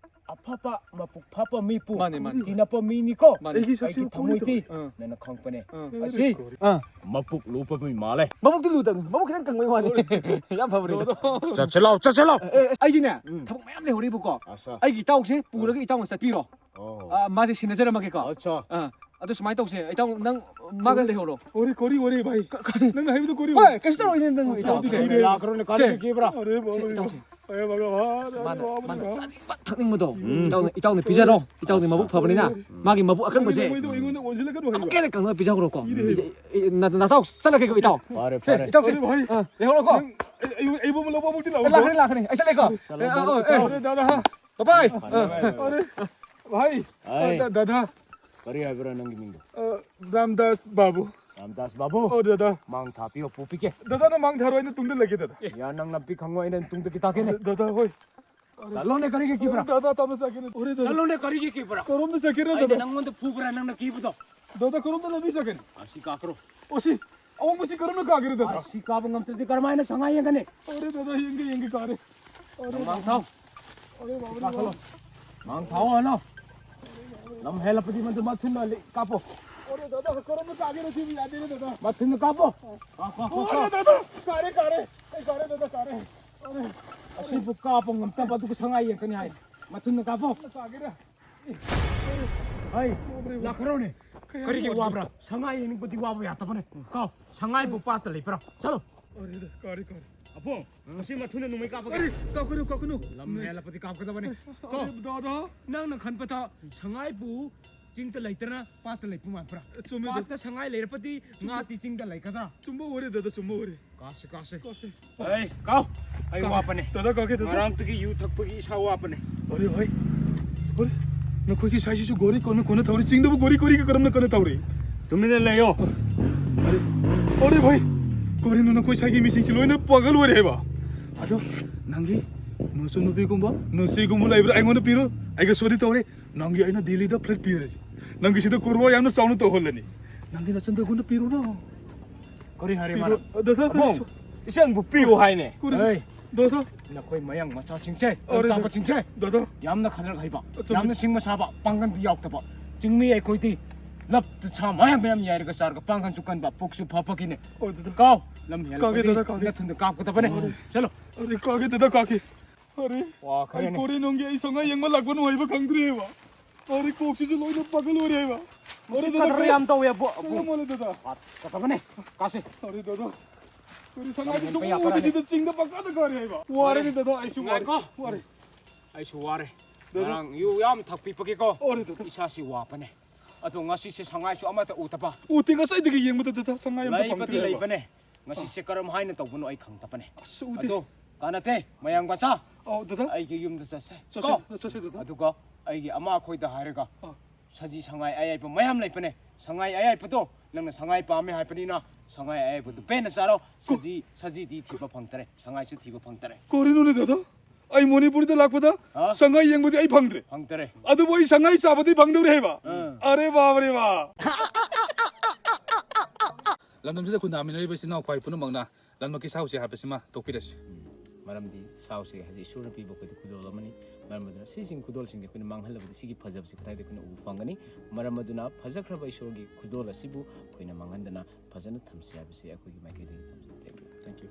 ꯑꯐꯕ ꯃꯄꯨꯛ ꯐꯕ ꯃꯤꯕꯨ ꯃꯥꯅꯦ, ꯃꯥꯅꯦ꯫ ꯇꯤꯟꯅꯕ ꯃꯤꯅꯤꯀꯣ꯫ ꯃꯥꯅꯦ꯫ ꯑꯩꯒꯤ ꯁꯛꯁꯤ ꯑꯩꯒꯤ ꯊꯃꯣꯏꯗꯤ ꯑꯥ꯫ ꯅꯪꯅ ꯈꯪꯕꯅꯦ꯫ ꯑꯥ꯫ ꯑꯁꯤ ꯑꯥ꯫ ꯃꯄꯨꯛ ꯂꯨꯕ ꯃꯤ ꯃꯥꯜꯂꯦ꯫ ꯃꯕꯨꯛꯇꯤ ꯂꯨꯗꯕꯅꯤ꯫ ꯃꯕꯨꯛ ꯈꯤꯇꯪ ꯀꯪꯕꯩ ꯋꯥꯅꯤ꯫ ꯌꯥꯝ ꯐꯕꯅꯦ꯫ ꯆꯠꯁꯤꯜꯂꯣ, ꯆꯠꯁꯤꯜꯂꯣ꯫ ꯑꯦ, ꯑꯦ, ꯑꯩꯒꯤꯅꯦ, ꯎꯝ꯫ ꯊꯕꯛ ꯃꯌꯥꯝ ꯂꯩꯍꯧꯔꯤꯕꯀꯣ꯫ ꯑꯁꯥ꯫ ꯑꯩꯒꯤ ꯏꯇꯥꯎꯁꯦ ꯄꯨꯔꯒ ꯏꯇꯥꯎꯅ ꯆꯠꯄꯤꯔꯣ꯫ ꯑꯣ꯫ ꯑ, ꯃꯥꯁꯦ ꯁꯤꯟꯅꯖꯔꯝꯃꯒꯦꯀꯣ꯫ ꯑꯠꯆꯥ꯫ ꯑ, ꯑꯗꯨ ꯁꯨꯃꯥꯏꯅ ꯇꯧꯁꯦ꯫ ꯏꯇꯥꯎ, ꯅꯪ ꯃꯥꯒ ꯂꯩꯍꯧꯔꯣ꯫ ꯀꯣꯔꯤ, ꯀꯣꯔꯤ, ꯀꯣꯔꯤ, ꯚꯥꯏ꯫ ꯀ-, ꯀꯔꯤ? ꯅꯪꯅ ꯍꯥꯏꯕꯗꯣ ꯀꯣꯔꯤ, ꯚꯥꯏ, ꯚꯥꯏ꯫ ꯀꯩꯁꯨ ꯇꯧꯔꯣꯏꯅꯦ, ꯅꯪ ꯏꯇꯥꯎ꯫ ꯁꯦ, ꯂꯥꯛꯈ꯭ꯔꯣꯅꯦ, ꯀꯥꯔꯤꯒꯤ ꯀꯤꯕ꯭ꯔꯥ? ꯑꯔꯦ, ꯁꯦ, ꯕꯥꯕꯔꯦ꯫ ꯏꯇꯥꯎꯁꯦ꯫ ꯑꯔꯦ, ꯕꯥꯕꯔꯦ, ꯕꯥꯕꯔꯦ, ꯃꯥꯅ, ꯕꯥꯕꯔꯦ꯫ ꯃꯥꯅ ꯆꯥꯅꯤꯡꯕ ꯊꯛꯅꯤꯡꯕꯗꯣ, ꯎꯝ꯫ ꯏꯇꯥꯎꯅ, ꯏꯇꯥꯎꯅ ꯄꯤꯖꯔꯣ꯫ ꯏꯇꯥꯎꯗꯤ ꯃꯕꯨꯛ ꯐꯕꯅꯤꯅ, ꯎꯝ꯫ ꯃꯥꯒꯤ ꯃꯕꯨꯛ ꯑꯀꯪꯕꯁꯦ ꯃꯣꯏꯗꯣ ꯑꯩꯉꯣꯟꯗ ꯑꯣꯟꯁꯤꯜꯂꯛꯀꯅꯨ ꯍꯥꯏꯕ꯫ ꯑꯃꯨꯛꯀ ꯍꯦꯟꯅ ꯀꯪꯅ ꯄꯤꯖꯈ꯭ꯔꯣꯀꯣ꯫ ꯏꯔꯦ꯫ ꯏ-, ꯏ-, ꯅ-, ꯅꯇꯥꯎ ꯆꯠꯂꯒꯦꯀꯣ, ꯏꯇꯥꯎ꯫ ꯐꯔꯦ, ꯁꯦ, ꯐꯔꯦ꯫ ꯏꯇꯥꯎꯁꯦ꯫ ꯑꯔꯦ, ꯚꯥꯏ꯫ ꯑ, ꯂꯩꯍꯧꯔꯣꯀꯣ꯫ ꯅꯪ ꯑꯩ, ꯑꯩ, ꯑꯩꯕꯨ ꯂꯧꯕ ꯑꯃꯨꯛꯇꯤ ꯂꯥꯛꯎꯀꯣ꯫ ꯂꯥꯛꯀꯅꯤ, ꯂꯥꯛꯀꯅꯤ꯫ ꯑꯩ ꯆꯠꯂꯦꯀꯣ꯫ ꯆꯠꯂꯣ, ꯑ, ꯑ, ꯆꯠꯂꯣ, ꯑ, ꯆꯠꯂꯣ꯫ ꯑꯔꯦ, ꯗꯥꯗꯥ꯫ ꯕꯥꯏ ꯕꯥꯏ꯫ ꯑ꯫ ꯑꯔꯦ, ꯚꯥꯏ꯫ ꯑꯩ꯫ ꯑ, ꯗꯥ-, ꯗꯥꯗꯥ꯫ ꯀꯔꯤ ꯍꯥꯏꯕ꯭ꯔꯥ ꯅꯪꯒꯤ ꯃꯤꯡꯗꯣ? ꯑ, ꯔꯥꯝꯗꯥꯁ ꯕꯥꯕꯨ꯫ ꯔꯥꯝꯗꯥꯁ ꯕꯥꯕꯨ? ꯑꯣ, ꯗꯥꯗꯥ꯫ ꯃꯥꯡ ꯊꯥꯕꯤꯌꯣ, ꯄꯨꯕꯤꯒꯦ꯫ ꯗꯥꯗꯥꯅ ꯃꯥꯡ ꯊꯥꯔꯣ, ꯑꯩꯅ ꯇꯨꯡꯗ ꯂꯩꯒꯦ, ꯗꯥꯗꯥ꯫ ꯌꯥ, ꯅꯪ ꯂꯝꯕꯤ ꯈꯪꯉꯣꯏ, ꯑꯩꯅ ꯇꯨꯡꯗꯒꯤ ꯇꯥꯛꯀꯦꯅꯦ꯫ ꯗꯥꯗꯥ, ꯍꯣꯏ꯫ ꯆꯠꯂꯣꯅꯦ, ꯀꯔꯤꯒꯤ ꯀꯤꯕ꯭ꯔꯥ? ꯗꯥꯗꯥ, ꯇꯥꯃꯣ ꯆꯠꯀꯦꯅꯦ꯫ ꯑꯣꯔꯦ, ꯗꯥꯗꯥ꯫ ꯆꯠꯂꯣꯅꯦ, ꯀꯔꯤꯒꯤ ꯀꯤꯕ꯭ꯔꯥ? ꯀꯔꯣꯝꯗ ꯆꯠꯀꯦꯔꯥ, ꯑꯩꯅ ꯗꯥꯗꯥ? ꯅꯪꯉꯣꯟꯗ ꯐꯨꯕ꯭ꯔꯥ, ꯅꯪꯅ ꯀꯤꯕꯗꯣ? ꯗꯥꯗꯥ, ꯀꯔꯣꯝꯗ ꯂꯝꯕꯤ ꯆꯠꯀꯅꯤ? ꯑꯁꯤ ꯀꯥꯈ꯭ꯔꯣ꯫ ꯑꯣ, ꯁꯤ꯫ ꯑꯋꯥꯡꯕꯁꯤ ꯀꯔꯝꯅ ꯀꯥꯒꯦꯔꯥ, ꯗꯥꯗꯥ? ꯑꯁꯤ ꯀꯥꯕ ꯉꯝꯗ꯭ꯔꯗꯤ ꯀꯔꯝꯍꯥꯏꯅ ꯁꯉꯥꯏ ꯌꯦꯡꯒꯅꯤ? ꯑꯣꯔꯦ, ꯗꯥꯗꯥ, ꯌꯦꯡꯒꯦ, ꯌꯦꯡꯒꯦ, ꯀꯥꯔꯦ꯫ ꯑꯣꯔꯦ, ꯅꯪ ꯃꯥꯡ ꯊꯥꯎ꯫ ꯑꯣꯔꯦ, ꯕꯥꯕꯔꯦ, ꯀꯥꯈꯠꯂꯣ꯫ ꯕꯥꯕꯔꯦ꯫ ꯃꯥꯡ ꯊꯥꯎ ꯍꯥꯏꯅꯣ꯫ ꯂꯝ ꯍꯦꯜꯂꯛꯄꯗꯤ ꯃꯗꯨ ꯃꯊꯨꯟꯗ ꯂꯤ-, ꯀꯥꯞꯄꯣ꯫ ꯑꯣꯔꯦ, ꯗꯥꯗꯥ, ꯀꯔꯝꯅ ꯀꯥꯒꯦꯔꯥ ꯁꯤꯕꯨ ꯌꯥꯗꯦꯅꯦ, ꯗꯥꯗꯥ꯫ ꯃꯊꯨꯟꯗ ꯀꯥꯞꯄꯣ꯫ ꯀꯥꯞꯄꯣ, ꯀꯥꯞꯄꯣ꯫ ꯑꯣꯔꯦ, ꯗꯥꯗꯥ, ꯀꯥꯔꯦ, ꯀꯥꯔꯦ꯫ ꯑꯩ ꯀꯥꯔꯦ, ꯗꯥꯗꯥ, ꯀꯥꯔꯦ꯫ ꯑꯣꯔꯦ꯫ ꯑꯁꯤꯕꯨ ꯀꯥꯞꯄ ꯉꯝꯇꯕ ꯑꯗꯨꯒ ꯁꯉꯥꯏ ꯌꯦꯡꯀꯅꯤ ꯍꯥꯏ꯫ ꯃꯊꯨꯟꯗ ꯀꯥꯞꯄꯣ꯫ ꯀꯥꯒꯦꯔꯥ? ꯍꯩ, ꯂꯥꯛꯈ꯭ꯔꯣꯅꯦ꯫ ꯀꯔꯤꯒꯤ ꯋꯥꯕ꯭ꯔꯥ? ꯁꯉꯥꯏ ꯌꯦꯡꯅꯤꯡꯕꯗꯤ ꯋꯥꯕ ꯌꯥꯗꯕꯅꯦ꯫ ꯀꯥꯎ, ꯁꯉꯥꯏꯕꯨ ꯄꯥꯠꯇ ꯂꯩꯕ꯭ꯔꯥ? ꯆꯠꯂꯣ꯫ ꯑꯔꯦ, ꯀꯥꯔꯦ, ꯀꯥꯔꯦ꯫ ꯑꯕꯨꯡ, ꯃꯁꯤ ꯃꯊꯨꯟꯗ ꯅꯣꯡꯃꯩ ꯀꯥꯞꯄꯒꯦ꯫ ꯑꯔꯦ, ꯀꯥꯞꯀꯅꯨ, ꯀꯥꯞꯀꯅꯨ꯫ ꯂꯝ ꯍꯦꯜꯂꯛꯄꯗꯤ ꯀꯥꯞꯀꯗꯕꯅꯦ꯫ ꯀꯣ? ꯑꯔꯦ, ꯗꯥꯗꯥ꯫ ꯅꯪꯅ ꯈꯟꯕꯗ ꯁꯉꯥꯏꯕꯨ ꯆꯤꯡꯗ ꯂꯩꯇꯅ ꯄꯥꯠꯇ ꯂꯩꯕ ꯃꯥꯟꯕ꯭ꯔꯥ? ꯆꯨꯝꯃꯦ, ꯗꯥꯗꯥ꯫ ꯄꯥꯠꯇ ꯁꯉꯥꯏ ꯂꯩꯔꯕꯗꯤ ꯉꯥꯗꯤ ꯆꯤꯡꯗ ꯂꯩꯒꯗ꯭ꯔꯥ? ꯆꯨꯝꯕ ꯑꯣꯏꯔꯦ, ꯗꯥꯗꯥ, ꯆꯨꯝꯕ ꯑꯣꯏꯔꯦ꯫ ꯀꯥꯁꯦ, ꯀꯥꯁꯦ꯫ ꯀꯥꯁꯦ꯫ ꯑꯩ, ꯀꯥꯎ꯫ ꯑꯩ ꯀꯥꯒꯦ꯫ ꯋꯥꯄꯅꯦ꯫ ꯗꯥꯗꯥ, ꯀꯥꯒꯦ, ꯗꯥꯗꯥ꯫ ꯉꯔꯥꯡꯗꯒꯤ ꯌꯨ ꯊꯛꯄꯒꯤ ꯏꯁꯥ ꯋꯥꯄꯅꯦ꯫ ꯑꯔꯦ, ꯍꯣꯏ꯫ ꯑꯔꯦ, ꯅꯈꯣꯏꯒꯤ ꯁꯥꯏꯁꯤꯁꯨ ꯒꯣꯔꯤ ꯀꯣꯟꯅ ꯀꯣꯟꯅ ꯊꯧꯔꯤ꯫ ꯆꯤꯡꯗꯕꯨ ꯒꯣꯔꯤ ꯀꯣꯔꯤꯒ ꯀꯔꯝꯅ ꯀꯟꯅ ꯊꯧꯔꯤ? ꯇꯨꯃꯤꯟꯅ ꯂꯩꯌꯣ꯫ ꯑꯔꯦ, ꯑꯔꯦ, ꯚꯥꯏ꯫ ꯀꯔꯤꯅꯣ ꯅꯈꯣꯏ ꯁꯥꯏꯒꯤ ꯃꯤꯁꯤꯡꯁꯤ ꯂꯣꯏꯅ ꯄꯥꯒꯜ ꯑꯣꯏꯔꯦ ꯍꯥꯏꯕ? ꯑꯗꯣ ꯅꯪꯗꯤ ꯅꯆꯟꯅꯨꯄꯤꯒꯨꯝꯕ ꯅꯆꯦꯒꯨꯝꯕ ꯂꯩꯕ꯭ꯔꯥ? ꯑꯩꯉꯣꯟꯗ ꯄꯤꯔꯣ꯫ ꯑꯩꯒ ꯁꯣꯗꯤ ꯇꯧꯔꯦ꯫ ꯅꯪꯒꯤ ꯑꯩꯅ ꯗꯦꯜꯂꯤꯗ ꯐ꯭ꯂꯦꯠ ꯄꯤꯔꯦ꯫ ꯅꯪꯒꯤ ꯁꯤꯗ ꯀꯨꯔꯕꯥ ꯌꯥꯝꯅ ꯆꯥꯎꯅ ꯇꯧꯍꯜꯂꯅꯤ꯫ ꯅꯪꯒꯤ ꯅꯆꯟꯗ ꯑꯩꯉꯣꯟꯗ ꯄꯤꯔꯣꯅ꯫ ꯀꯔꯤ ꯍꯥꯏꯔꯦ ꯄꯤꯔꯣ꯫ ꯃꯥꯅ? ꯗꯥꯗꯥ, ꯑꯕꯨꯡ, ꯀꯔꯤꯁꯨ- ꯏꯆꯟꯕꯨ ꯄꯤꯌꯨ ꯍꯥꯏꯅꯦ꯫ ꯀꯔꯤꯁꯨ- ꯑꯩ, ꯗꯥꯗꯥ꯫ ꯅꯈꯣꯏ ꯃꯌꯥꯡ ꯃꯆꯥꯁꯤꯡꯁꯦ, ꯑꯣ, ꯗꯥꯗꯥ꯫ ꯆꯥꯕꯁꯤꯡꯁꯦ, ꯗꯥꯗꯥ꯫ ꯌꯥꯝꯅ ꯈꯗ꯭ꯔꯛ ꯍꯩꯕ, ꯑꯆꯨꯝꯃꯤ꯫ ꯌꯥꯝꯅ ꯁꯤꯡꯕ ꯁꯥꯕ, ꯄꯥꯡꯒꯟꯗꯤ ꯌꯥꯎꯗꯕ꯫ ꯆꯤꯡꯃꯤ ꯑꯩꯈꯣꯏꯗꯤ ꯂꯞꯇ ꯁꯥ ꯃꯌꯥꯝ ꯃꯌꯥꯝ ꯌꯥꯏꯔꯒ ꯆꯥꯔꯒ ꯄꯥꯡꯒꯟꯁꯨ ꯀꯟꯕ, ꯄꯨꯛꯁꯨ ꯐꯕꯒꯤꯅꯦ꯫ ꯑꯣ, ꯗꯥꯗꯥ꯫ ꯀꯥꯎ, ꯂꯝ ꯀꯥꯒꯦ, ꯍꯦꯜꯂꯛꯄꯗꯤ ꯗꯥꯗꯥ, ꯀꯥꯒꯦ꯫ ꯅꯊꯨꯟꯗ ꯀꯥꯞꯀꯗꯕꯅꯦ꯫ ꯑꯣ꯫ ꯆꯠꯂꯣ꯫ ꯑꯔꯦ, ꯀꯥꯒꯦ, ꯗꯥꯗꯥ, ꯀꯥꯒꯦ꯫ ꯑꯔꯦ, ꯋꯥꯈ꯭ꯔꯦꯅꯦ꯫ ꯑꯩ ꯐꯣꯔꯦꯟ ꯂꯣꯝꯒꯤ ꯑꯩ ꯁꯉꯥꯏ ꯌꯦꯡꯕ ꯂꯥꯛꯄ ꯅꯨꯡꯉꯥꯏꯕ ꯈꯪꯗ꯭ꯔꯦꯕ꯫ ꯑꯔꯦ, ꯀꯣꯛꯁꯤꯁꯨ ꯂꯣꯏꯅ ꯄꯥꯒꯜ ꯑꯣꯏꯔꯦꯕ꯫ ꯑꯔꯦ, ꯃꯁꯤ ꯗꯥꯗꯥ, ꯀꯗꯔ ꯀꯔꯤ-, ꯌꯥꯝ ꯇꯧꯋꯦ, ꯑꯕꯨ-, ꯑꯕꯨ꯫ ꯀꯔꯝ ꯃꯥꯜꯂꯦ, ꯗꯥꯗꯥ? ꯀꯥ-, ꯀꯥꯒꯗꯕꯅꯦ, ꯀꯥꯁꯦ꯫ ꯑꯔꯦ, ꯗꯥꯗꯥ꯫ ꯑꯔꯦ, ꯁꯉꯥꯏꯗꯤ ꯂꯝ ꯍꯦꯟꯕ ꯁꯨꯝ ꯌꯥꯕ꯭ꯔꯥꯅꯦ? ꯎꯗꯦ, ꯁꯤꯗ ꯆꯤꯡꯗ ꯄꯪꯀꯥꯗ ꯀꯥꯔꯦ ꯍꯥꯏꯕ꯫ ꯋꯥꯔꯦꯅꯦ, ꯗꯥꯗꯥ, ꯑꯩꯁꯨ ꯋꯥꯔꯦ꯫ ꯉꯥꯏꯈꯣ꯫ ꯋꯥꯔꯦ꯫ ꯑꯩꯁꯨ ꯋꯥꯔꯦ꯫ ꯗꯥꯗꯥ꯫ ꯉꯔꯥꯡ ꯌꯨ ꯌꯥꯝ ꯊꯛꯄꯤꯕꯒꯤꯀꯣ꯫ ꯑꯔꯦ, ꯗꯥꯗꯥ꯫ ꯏꯁꯥꯁꯤ ꯋꯥꯕꯅꯦ꯫ ꯑꯗꯣ ꯉꯁꯤꯁꯦ ꯁꯉꯥꯏꯁꯨ ꯑꯃꯠꯇ ꯎꯗꯕ꯫ ꯎꯗꯦ, ꯉꯁꯥꯏꯗꯒꯤ ꯌꯦꯡꯕꯗ, ꯗꯥꯗꯥ, ꯁꯉꯥꯏ ꯑꯝꯇ ꯂꯩꯕꯗꯤ ꯐꯪꯗ꯭ꯔꯦꯕ꯫ ꯂꯩꯕꯅꯦ꯫ ꯉꯁꯤꯁꯦ ꯀꯔꯝ ꯍꯥꯏꯅ ꯇꯧꯕꯅꯣ ꯑꯩ ꯈꯪꯗꯕꯅꯦ꯫ ꯑꯁ, ꯎꯗꯦ꯫ ꯑꯗꯣ ꯀꯥꯟꯅꯗꯦ, ꯃꯌꯥꯡ ꯃꯆꯥ꯫ ꯑꯧ, ꯗꯥꯗꯥ꯫ ꯑꯩꯒꯤ ꯌꯨꯝꯗ ꯆꯠꯁꯦ꯫ ꯆꯠꯁꯦ, ꯀꯣ? ꯆꯠꯁꯦ, ꯗꯥꯗꯥ꯫ ꯑꯗꯨꯒ ꯑꯩꯒꯤ ꯑꯃ ꯑꯩꯈꯣꯏꯗ ꯍꯥꯏꯔꯒ ꯑꯥ꯫ ꯁꯖꯤ ꯁꯉꯥꯏ ꯑꯌꯥꯏꯕ ꯃꯌꯥꯝ ꯂꯩꯕꯅꯦ꯫ ꯁꯉꯥꯏ ꯑꯌꯥꯏꯕꯗꯣ ꯅꯪꯅ ꯁꯉꯥꯏ ꯄꯥꯝꯃꯦ ꯍꯥꯏꯕꯅꯤꯅ ꯁꯉꯥꯏ ꯑꯌꯥꯏꯕꯗꯨ ꯄꯦꯟꯅ ꯆꯥꯔꯣ꯫ ꯀꯣ- ꯁꯖꯤ, ꯁꯖꯤꯗꯤ ꯊꯤꯕ ꯐꯪꯗꯔꯦ, ꯁꯉꯥꯏꯁꯨ ꯊꯤꯕ ꯐꯪꯗꯔꯦ꯫ ꯀꯔꯤꯅꯣꯅꯦ, ꯗꯥꯗꯥ? ꯑꯩ ꯃꯅꯤꯄꯨꯔꯗ ꯂꯥꯛꯄꯗ ꯍꯥ? ꯁꯉꯥꯏ ꯌꯦꯡꯕꯗꯤ ꯑꯩ ꯐꯪꯗ꯭ꯔꯦ꯫ ꯐꯪꯗꯔꯦ꯫ ꯑꯗꯨꯕꯨ ꯑꯩ ꯁꯉꯥꯏ ꯆꯥꯕꯗꯤ ꯐꯪꯗꯧꯔꯦ ꯍꯥꯏꯕ꯫ ꯑꯥ꯫ ꯑꯔꯦ ꯕꯥꯞ ꯔꯦ ꯕꯥꯞ꯫ ꯂꯝꯗꯝꯁꯤꯗ ꯈꯨꯟꯗꯥꯃꯤꯟꯅꯔꯤꯕ ꯏꯆꯤꯟ ꯏꯅꯥꯎ ꯈ꯭ꯋꯥꯏ ꯄꯨꯝꯅꯃꯛꯅ ꯂꯝꯂꯛꯀꯤ ꯁꯥ ꯎꯆꯦꯛ ꯍꯥꯠꯄꯁꯤꯃ ꯇꯣꯛꯄꯤꯔꯁꯤ꯫ ꯎꯝ꯫ ꯃꯔꯝꯗꯤ ꯁꯥ ꯎꯆꯦꯛ ꯍꯥꯏꯁꯤ ꯏꯁꯣꯔꯅ ꯄꯤꯕ ꯑꯩꯈꯣꯏꯗ ꯈꯨꯗꯣꯜ ꯑꯃꯅꯤ꯫ ꯃꯔꯝ ꯑꯗꯨꯅ ꯁꯤꯁꯤꯡ ꯈꯨꯗꯣꯜꯁꯤꯡꯁꯦ ꯑꯩꯈꯣꯏꯅ ꯃꯥꯡꯍꯜꯂꯕꯗꯤ ꯁꯤꯒꯤ ꯐꯖꯕꯁꯤ ꯀꯗꯥꯏꯗ ꯑꯩꯈꯣꯏꯅ ꯎꯕ ꯐꯪꯒꯅꯤ? ꯃꯔꯝ ꯑꯗꯨꯅ ꯐꯖꯈ꯭ꯔꯕ ꯏꯁꯣꯔꯒꯤ ꯈꯨꯗꯣꯜ ꯑꯁꯤꯕꯨ ꯑꯩꯈꯣꯏꯅ ꯃꯥꯡꯍꯟꯗꯅ ꯐꯖꯅ ꯊꯝꯁꯤ ꯍꯥꯏꯕꯁꯤ ꯑꯩꯈꯣꯏꯒꯤ ꯃꯥꯏꯀꯩꯗꯒꯤ ꯊꯝꯖꯒꯦ꯫ Thank you꯫